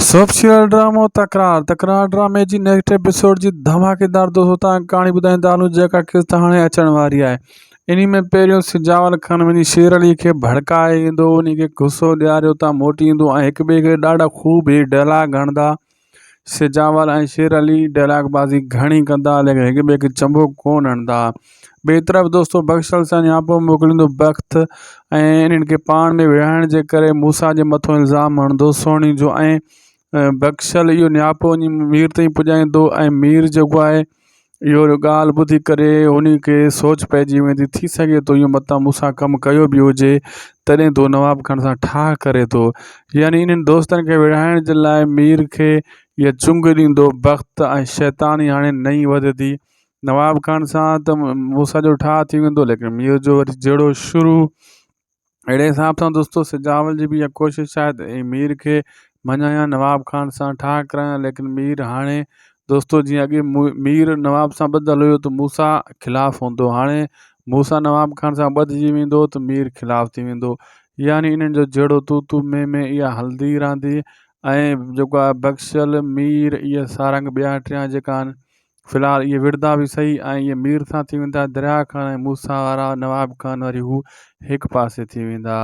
Soap serial ڊرامو تڪرار تڪرار ڊرامي جي نيڪسٽ ايپيسوڊ جي ڌماڪيدار دوستو تان ڪهاڻي ٻڌائيندا هلون جيڪا قسط هاڻي اچڻ واري آهي انهي ۾ پهريون سجاول خان وڃي شير علي کي ڀڙڪائي ايندو انهي کي غصو ڏياري اتان موٽي ايندو ۽ هڪ ٻئي کي ڏاڍا خوب هي ڊائلاگ هڻندا سجاول ۽ شير علي ڊائلاگ بازي گهڻي ڪندا ليڪن هڪ ٻئي کي چنبو ڪونه هڻندا. ٻئي طرف دوستو بخشل سان نياپو موڪليندو بخت ۽ انهن کي پاڻ ۾ وڙهائڻ جي ڪري موسيٰ جي مٿو الزام هڻندو سهڻي جو ۽ بخشل اهو نياپو وڃي مير تائين پڄائيندو ۽ مير جيڪو آهي اهو ڳالهه ٻڌي ڪري ان کي سوچ پئجي ويندي ٿي سگهي ٿو اهو متان مون سان ڪم ڪيو به هجي تڏهن ٿو نواب خان سان ٺاهه ڪري ٿو يعني انهن دوستن کي وڙهائڻ جي لاء مير کي اها چنگ ڏيندو بخت ۽ شيطاني هاڻي نئين وڌندي نواب خان سان ته موسيٰ جو ٺاهه ٿي ويندو ليڪن مير جو وري جهيڙو شروع اهڙي حساب سان دوستو سجاول جي به اها ڪوشش آهي ته مير کي مڃايان نواب خان سان ٺاهه ڪرايان ليڪن مير هاڻي دوستو جيئن اڳي مير نواب سان ٻڌل هيو ته موسيٰ خلاف هوندو هاڻي موسيٰ نواب خان سان ٻڌجي ويندو ته مير خلاف ٿي ويندو يعني انهن جو جهيڙو تو تو مين مين اها هلندي رهندي ۽ جيڪو آهي بخشل مير اهي سارنگ ٻيا ٽيان جيڪا آهن في الحال اهي وڙهندا به سهي ۽ اهي مير سان ٿي ويندا، درياء خان ۽ موسيٰ وارا نواب خان وري هو هڪ پاسي ٿي ويندا.